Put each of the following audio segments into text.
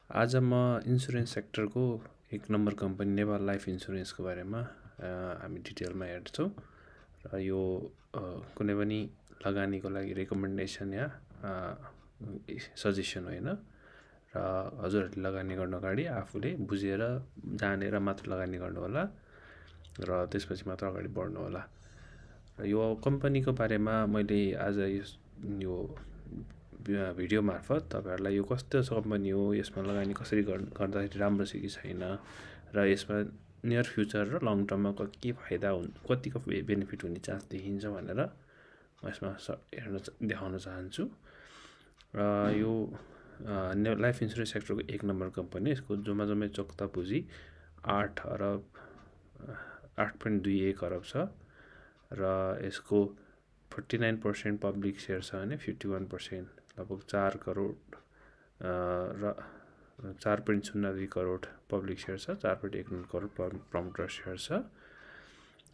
आज म इन्सुरेन्स सेक्टरको एक नम्बर कम्पनी नेपाल लाइफ इन्सुरेन्सको बारेमा हामी डिटेलमा हेर्छौँ र यो कुनै पनि लगानीको लागि रेकमेन्डेसन या सजेसन होइन र हजुरहरूले लगानी गर्न अगाडि आफूले बुझेर जानेर मात्र लगानी गर्नु होला र त्यसपछि मात्र अगाडि बढ्नु होला। र यो कम्पनीको बारेमा मैले आज यो भिडियो मार्फत तपाईहरुलाई यो कस्तो कम्पनी हो, यसमा लगानी कसरी गर्दाखेरि राम्रो छ कि छैन र यसमा नियर फ्युचर र लङ टर्ममा के फाइदा कतिको बेनिफिट हुने चान्स देखिन्छ भनेर म यसमा देखाउन चाहन्छु। र यो लाइफ इन्सुरेन्स सेक्टरको एक नम्बर कम्पनी, यसको जम्मै चोक्ता पुँजी 8.21 अरब छ र यसको 49% पब्लिक सेयर छ भने 51% लगभग 4 करोड र 4.02 करोड पब्लिक सेयर छ, 4.19 करोड प्रमोटर सेयर छ।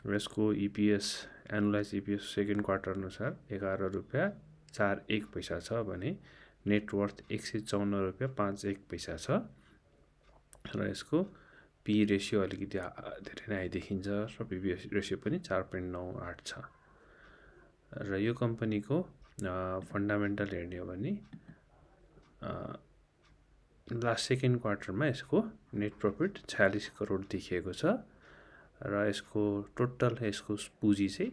र यसको EPS annualise EPS second quarter अनुसार 11 रुपैयाँ 41 पैसा छ भने नेटवर्थ 154 रुपैयाँ 51 पैसा छ र यसको पी रेशियो अलिकति धेरै नै हाई देखिन्छ र PB रेशियो पनि 4.98 छ। र यो कम्पनीको फन्डामेन्टल हेर्ने हो भने लास्ट सेकेन्ड क्वार्टरमा यसको नेट प्रॉफिट 46 करोड देखिएको छ र यसको टोटल पुँजी चाहिँ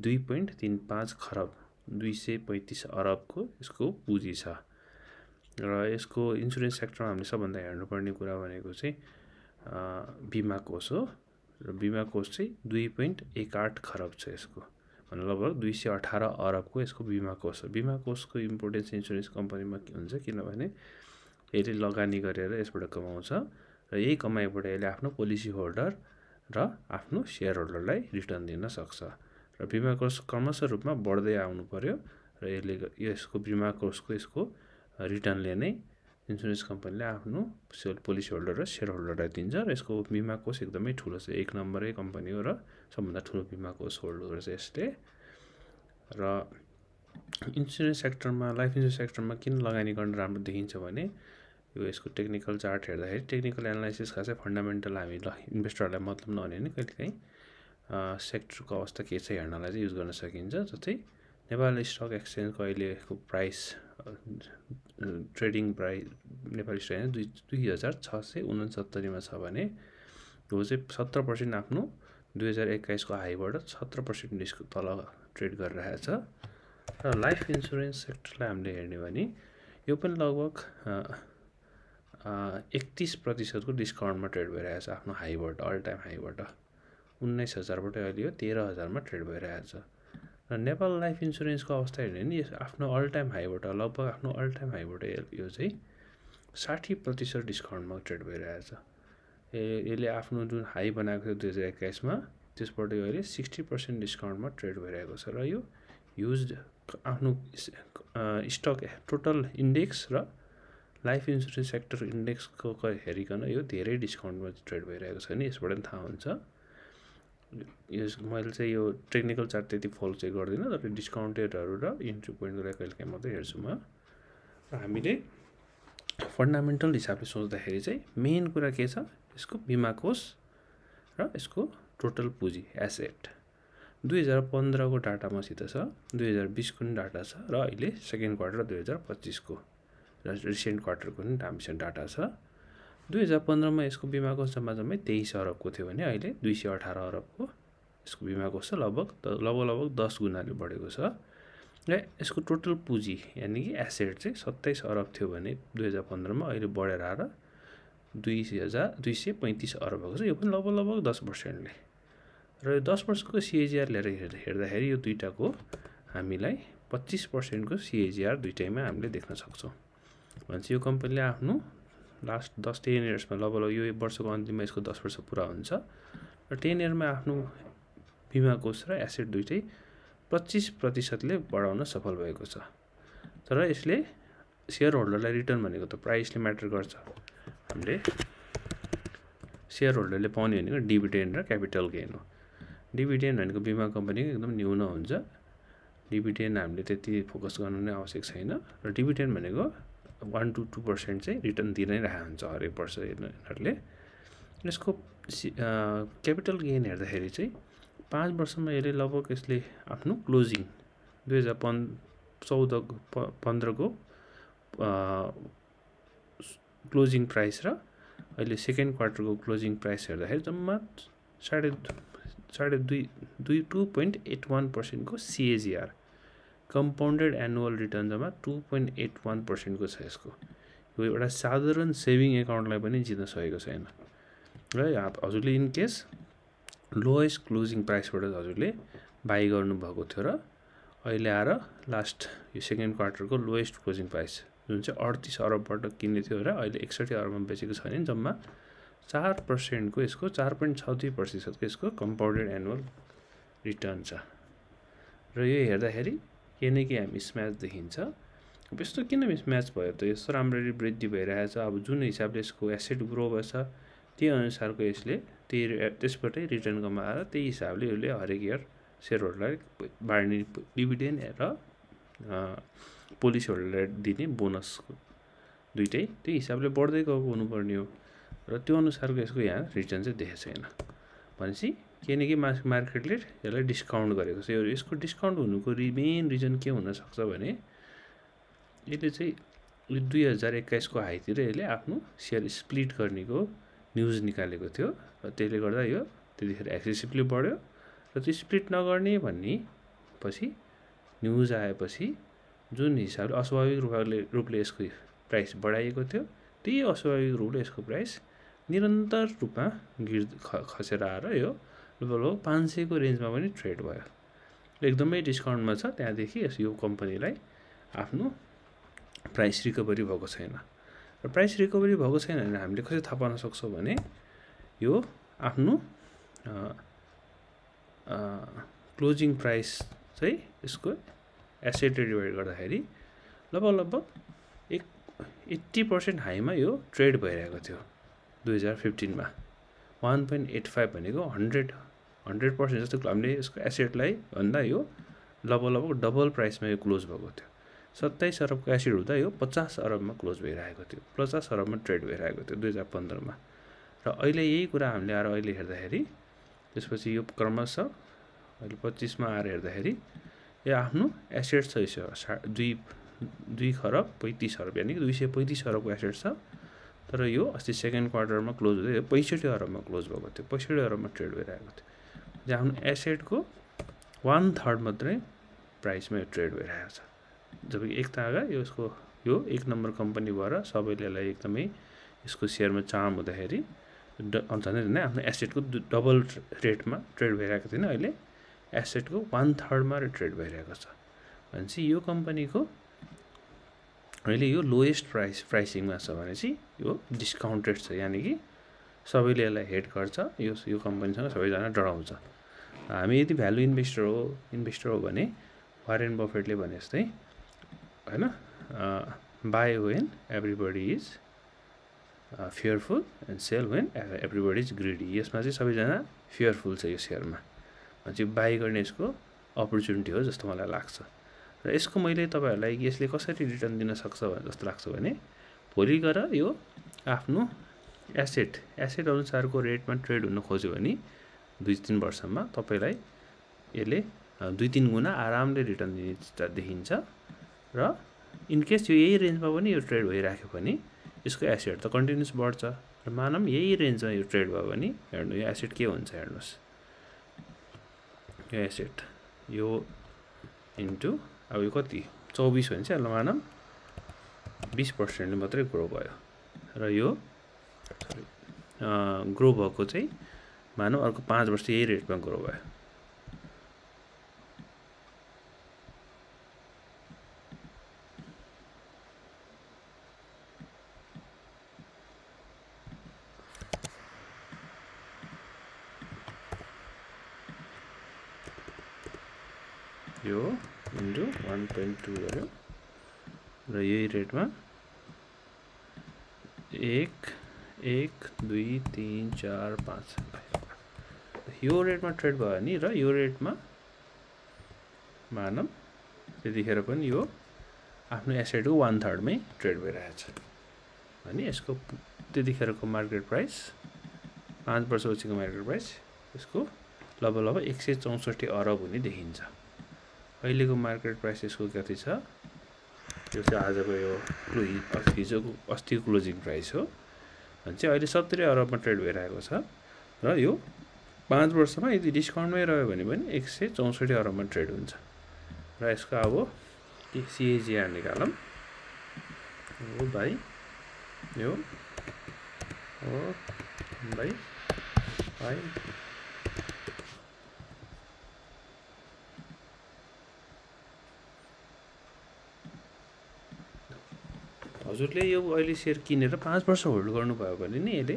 2.35 खरब 235 अरबको यसको पुँजी छ। र यसको इन्सुरेन्स सेक्टरमा हामीले सबभन्दा हेर्नुपर्ने कुरा भनेको चाहिँ बिमा कोष हो र बिमा कोष चाहिँ 2.18 खरब छ यसको, भने लगभग 218 अरबको यसको बिमा कोष हो। बिमा कोषको इम्पोर्टेन्स इन्सुरेन्स कम्पनीमा के हुन्छ किनभने यसले लगानी गरेर यसबाट कमाउँछ र यही कमाइबाट यसले आफ्नो पोलिसी होल्डर र आफ्नो शेयर होल्डरलाई रिटर्न दिन सक्छ र बिमा कोष क्रमशः रूपमा बढ्दै आउनु पर्यो र यसको बिमा कोषको यसको रिटर्नले नै इन्सुरेन्स कम्पनीले आफ्नो पोलिसी होल्डर र शेयर होल्डरलाई दिन्छ र यसको बिमा कोष एकदमै ठुलो छ, एक नम्बरै कम्पनी हो र सबभन्दा ठुलो बिमा कोष होल्डर छ यसले। र इन्सुरेन्स सेक्टरमा लाइफ इन्सुरेन्स सेक्टरमा किन लगानी गर्न राम्रो देखिन्छ भने यो यसको टेक्निकल चार्ट हेर्दाखेरि टेक्निकल एनालाइसिस खासै फन्डामेन्टल हामी इन्भेस्टरहरूलाई मतलब नहुने नि कहिलेकाहीँ सेक्टरको अवस्था के छ हेर्नलाई चाहिँ युज गर्न सकिन्छ। जस्तै नेपाल स्टक एक्सचेन्जको अहिलेको price trading price Nepali stock 2669 मा छ भने यो चाहिँ 17% आफ्नो 2021 को हाईबाट 17% तल ट्रेड गरिरहेको छ। र लाइफ इन्सुरेन्स सेक्टरलाई हामीले हेर्ने भने यो पनि लगभग 31% को डिस्काउन्टमा ट्रेड भइरहेको छ आफ्नो हाईबाट, अल टाइम हाईबाट 19,000 बाट अहिले यो 13,000 मा ट्रेड भइरहेको छ। र नेपाल लाइफ इन्सुरेन्सको अवस्था हेर्ने भने आफ्नो अल टाइम हाईबाट लगभग आफ्नो अल टाइम हाईबाट यो चाहिँ 60% डिस्काउन्टमा ट्रेड भइरहेको छ। यसले आफ्नो जुन हाई बनाएको थियो 2021 मा त्यसबाट यो अहिले 60% डिस्काउन्टमा ट्रेड भइरहेको छ र यो युज्ड आफ्नो स्टक टोटल इन्डेक्स र लाइफ इन्सुरेन्स सेक्टर इन्डेक्सको हेरिकन यो धेरै डिस्काउन्टमा ट्रेड भइरहेको छ नि यसबाट पनि थाहा हुन्छ। मैले चाहिँ यो टेक्निकल चार्ट त्यति फलो चाहिँ गर्दिनँ, तर डिस्काउन्टेडहरू र इन्ट्री पोइन्टको लागि कहिलेकाहीँ मात्रै हेर्छु म। र हामीले फन्डामेन्टल हिसाबले सोच्दाखेरि चाहिँ मेन कुरा के छ, यसको बिमा कोष र यसको टोटल पुँजी एसेट 2015 को डाटा मसित छ, 2020 को पनि डाटा छ र अहिले सेकेन्ड क्वार्टर 2025 को र रिसेन्ट क्वार्टरको पनि हामीसँग डाटा छ। 2015 मा यसको बिमा कोष जम्मै 23 अरबको थियो भने अहिले 218 अरबको यसको बिमा कोष छ, लगभग 10 गुणाले बढेको छ। र यसको टोटल पुँजी यानी कि एसेट चाहिँ 27 अरब थियो भने 2015 मा अहिले बढेर आएर 235 अरब भएको छ। यो पनि लगभग 10%ले र यो 10% को CAGR लिएर हेर्दाखेरि यो दुईटाको हामीलाई 25% को CAGR दुईटैमा हामीले देख्न सक्छौँ। भन्छ यो कम्पनीले आफ्नो लास्ट 10 इयर्समा लगभग यो वर्षको अन्तिममा यसको 10 वर्ष पुरा हुन्छ र 10 इयरमा आफ्नो बिमा कोष र एसेट दुईटै 25% ले बढाउन सफल भएको छ। तर यसले शेयर होल्डरलाई रिटर्न भनेको त प्राइसले म्याटर गर्छ। हामीले शेयर होल्डरले पाउने भनेको डिभिडेन्ड र क्यापिटल गेन हो। डिभिडेन्ड भनेको बिमा कम्पनीको एकदम न्यून हुन्छ, डिभिडेन्ड हामीले त्यति फोकस गर्नु नै आवश्यक छैन। र डिभिडेन्ड भनेको 1 to 2% चाहिँ रिटर्न दिइ नै रहेको हुन्छ हरेक वर्ष यिनीहरूले। यसको क्यापिटल गेन हेर्दाखेरि चाहिँ 5 वर्षमा यसले लगभग यसले आफ्नो क्लोजिङ 2015 को क्लोजिङ प्राइस र अहिले सेकेन्ड क्वार्टरको क्लोजिङ प्राइस हेर्दाखेरि जम्मा 2.81% को CAGR कम्पाउन्डेड एनुअल रिटर्न जम्मा 2.81% को छ यसको। यो एउटा साधारण सेभिङ एकाउन्टलाई पनि जित्न सकेको छैन र हजुरले इन केस लोएस्ट क्लोजिङ प्राइसबाट हजुरले बाई गर्नुभएको थियो र अहिले आएर लास्ट यो सेकेन्ड क्वार्टरको लोएस्ट क्लोजिङ प्राइस जुन चाहिँ 38 अरबबाट किन्ने थियो र अहिले 61 अरबमा बेचेको छ भने जम्मा 4% को यसको 4.63% को यसको कम्पाउन्डेड एनुअल रिटर्न छ र यो हेर्दाखेरि केही न केही मिसम्याच देखिन्छ। अब यस्तो किन मिसम्याच भयो त? यस्तो राम्ररी वृद्धि भइरहेछ, अब जुन हिसाबले यसको एसेट ग्रो भएछ त्यही अनुसारको यसले त्यसबाटै रिटर्न कमाएर त्यही हिसाबले यसले हरेक इयर सेयर होल्डरलाई बाँड्ने डिभिडेन्ड र पोलिसी होल्डरलाई दिने बोनस दुइटै त्यही हिसाबले बढ्दै गएको हुनुपर्ने हो र त्यो अनुसारको यसको यहाँ रिटर्न चाहिँ देखेको छैन। भनेपछि केही न केही मार्केटले यसलाई डिस्काउन्ट गरेको छ। यसको डिस्काउन्ट हुनुको मेन रिजन के हुनसक्छ भने यसले चाहिँ 2021 को हाईतिर यसले आफ्नो सेयर स्प्लिट गर्नेको न्युज निकालेको थियो र त्यसले गर्दा यो त्यतिखेर एक्सेसिभली बढ्यो र त्यो स्प्लिट नगर्ने भन्ने पछि न्युज आएपछि जुन हिसाबले अस्वाभाविक रूपले यसको प्राइस बढाइएको थियो त्यही अस्वाभाविक रूपले यसको प्राइस निरन्तर रूपमा खसेर आएर यो लगभग 500 को रेन्जमा पनि ट्रेड भयो। एकदमै डिस्काउन्टमा छ, त्यहाँदेखि यो कम्पनीलाई आफ्नो प्राइस रिकभरी भएको छैन र प्राइस रिकभरी भएको छैन भने हामीले कसरी थाहा पाउन सक्छौँ भने यो आफ्नो क्लोजिङ प्राइस चाहिँ यसको एसेट डिभाइड गर्दाखेरि लगभग 80% हाईमा यो ट्रेड भइरहेको थियो 2015 मा। 1.85 भनेको 100% जस्तो हामीले यसको एसेटलाई भन्दा यो लगभग डबल प्राइसमा यो क्लोज भएको थियो। 27 अरबको एसेट हुँदा यो 50 अरबमा क्लोज भइरहेको थियो, 50 अरबमा ट्रेड भइरहेको थियो 2015 मा। र अहिले यही कुरा हामीले आएर अहिले हेर्दाखेरि त्यसपछि यो क्रमशः अहिले 25 मा आएर हेर्दाखेरि यो आफ्नो एसेट छ, यो 2 खरब 35 अरब यानि 235 अरबको एसेट छ। तर यो अस्ति सेकेन्ड क्वार्टरमा क्लोज हुँदै 65 अरबमा क्लोज भएको थियो, 65 अरबमा ट्रेड भइरहेको थियो। आफ्नो एसेटको 1/3 मात्रै प्राइसमा यो ट्रेड भइरहेको छ। जब एक तागा यो एक नम्बर कम्पनी भएर सबैले यसलाई एकदमै यसको सेयरमा चाम हुँदाखेरि झन् आफ्नो एसेटको डबल रेटमा ट्रेड भइरहेको थिएन, अहिले एसेटको 1/3 मा ट्रेड भइरहेको छ। भनेपछि यो कम्पनीको अहिले यो लोएस्ट प्राइसिङमा छ भनेपछि यो डिस्काउन्टेड छ, यानि कि सबैले यसलाई हेट गर्छ, यो कम्पनीसँग सबैजना डराउँछ। हामी यदि भ्यालु इन्भेस्टर हो भने वारेन बफेटले भने जस्तै हैन, by when everybody is fearful and sale when everybody is greedy. यसमा चाहिँ सबैजना फियरफुल छ यो सेयरमा, भनेपछि बाई गर्ने यसको अपर्च्युनिटी हो जस्तो मलाई लाग्छ। र यसको मैले तपाईहरुलाई यसले कसरी रिटर्न दिन सक्छ जस्तो लाग्छ भने भोलि गएर यो आफ्नो एसेट अनुसारको रेटमा ट्रेड हुन खोज्यो भने 2-3 वर्षमा तपाईलाई यसले 2-3 गुना आरामले रिटर्न दिने देखिन्छ। र इन केस यो यही रेन्जमा पनि यो ट्रेड भइराख्यो भने यसको एसेट त कन्टिन्युस बढ्छ र मानम यही रेन्जमा यो ट्रेड भयो भने हेर्नु यो एसेट के हुन्छ हेर्नुस्, यो एसेट यो इन्टु अब यो कति 24 हुन्छ ल मानम 20% मात्रै ग्रो भयो र यो ग्रो भएको चाहिँ मानव अर्को 5 वर्ष यही रेटमा ग्रो भयो। यो इन्टु 1.2 गर्यो र यही रेटमा 1 2 3 4 5 यो रेटमा ट्रेड भयो भने र यो रेटमा मानम त्यतिखेर पनि यो आफ्नो एसेटको 1/3 मै ट्रेड भइरहेछ अनि यसको त्यतिखेरको मार्केट प्राइस 5 वर्षपछिको मार्केट प्राइस यसको लगभग 164 अरब हुने देखिन्छ। अहिलेको मार्केट प्राइस यसको कति छ यो चाहिँ आजको यो हिजोको अस्तिको क्लोजिङ प्राइस हो अनि चाहिँ अहिले 70 अरबमा ट्रेड भइरहेको छ र यो 5 वर्षमा यदि डिस्काउन्टमै रह्यो भने पनि 164 अरबमा ट्रेड हुन्छ र यसको अब CAGR निकालौँ यो बाई यो हो बाई 5 हजुरले यो अहिले सेयर किनेर 5 वर्ष होल्ड गर्नुभयो भने नि यसले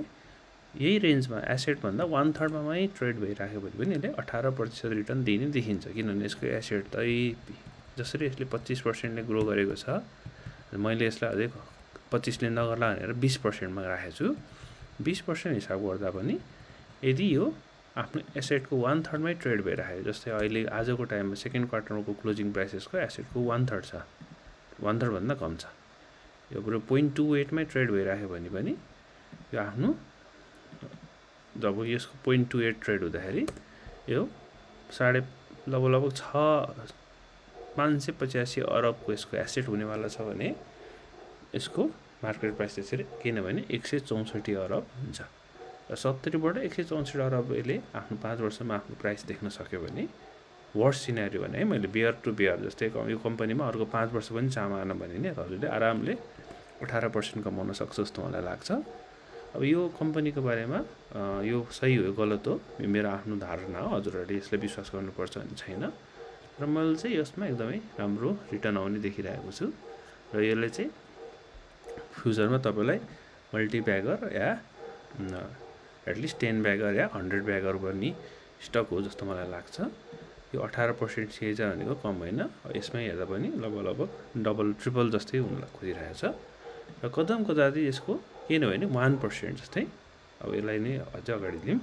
यही रेन्जमा एसेट भन्दा 1/3 मा मै ट्रेड भइराख्यो भने पनि यसले 18% रिटर्न दिने देखिन्छ किनभने यसको एसेट त जसरी यसले 25% ले ग्रो गरेको छ मैले यसलाई अझै 25 ले नगर्ला भनेर 20% मा राखेको छु 20% हिसाब गर्दा पनि यदि यो आफ्नो एसेटको 1/3 मै ट्रेड भइराख्यो जस्तै अहिले आजको टाइममा सेकेन्ड क्वार्टरको क्लोजिङ प्राइसेसको एसेटको 1/3 छ 1/3 भन्दा कम छ यो बरु 0.28 मै ट्रेड भइराख्यो भने पनि यो आफ्नो जब यसको 0.28 ट्रेड हुँदाखेरि यो लगभग 585 अरबको यसको एसेट हुनेवाला छ भने यसको मार्केट प्राइस त्यसरी किनभने 164 अरब हुन्छ र 70 बाट 164 अरब यसले आफ्नो 5 वर्षमा आफ्नो प्राइस देख्न सक्यो भने वर्स्ट सिनेरियो भने है मैले बियर टु बियर जस्तै यो कम्पनीमा अर्को 5 वर्ष पनि चाहन भने नि हजुरले आरामले 18% कमाउन सक्छ जस्तो मलाई लाग्छ। अब यो कम्पनीको बारेमा यो सही हो गलत हो मेरो आफ्नो धारणा हो हजुरहरूले यसले विश्वास गर्नुपर्छ भन्ने छैन र मैले चाहिँ यसमा एकदमै राम्रो रिटर्न आउने देखिरहेको छु र यसले चाहिँ फ्युचरमा तपाईलाई मल्टी ब्यागर या एटलिस्ट 10 ब्यागर या 100 ब्यागर गर्ने स्टक हो जस्तो मलाई लाग्छ। यो 18% CAGR भनेको कम होइन यसमै हेर्दा पनि लगभग डबल ट्रिपल जस्तै हुन खोजिरहेछ र कदमको जाति यसको किनभने 1% जस्तै अब यसलाई नै अझ अगाडि लियौं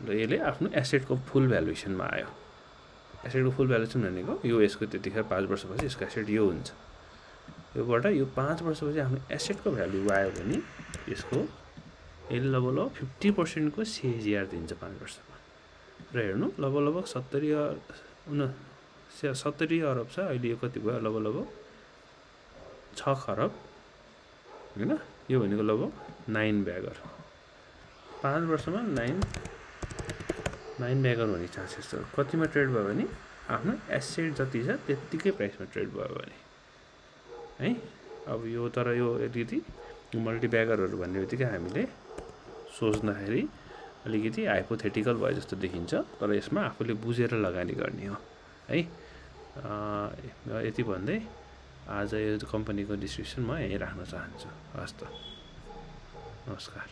र यसले आफ्नो एसेटको फुल भ्यालुएसनमा आयो एसेटको फुल भ्यालुएसन भनेको यो यसको त्यतिखेर 5 वर्षपछि यसको एसेट यो हुन्छ योबाट यो 5 वर्षपछि आफ्नो एसेटको भ्यालु आयो भने यसको यसले लगभग 50% को CAGR दिन्छ 5 वर्षमा र हेर्नु लगभग 70 अरब छ अहिले यो कति भयो लगभग 6 खरब हैन यो भनेको लगभग 9 ब्यागर 5 वर्षमा 9 ब्यागर हुने चान्सेस छ कतिमा ट्रेड भयो भने आफ्नो एसेट जति छ त्यतिकै प्राइसमा ट्रेड भयो भने है अब यो तर यो यदि मल्टी ब्यागरहरु भन्ने बित्तिकै हामीले सोच्दाखेरि अलिकति हाइपोथेटिकल भयो जस्तो देखिन्छ तर यसमा आफूले बुझेर लगानी गर्ने हो है यति भन्दै आज यो कम्पनीको डिस्क्रिप्सन म यही राख्न चाहन्छु हस् त नमस्कार।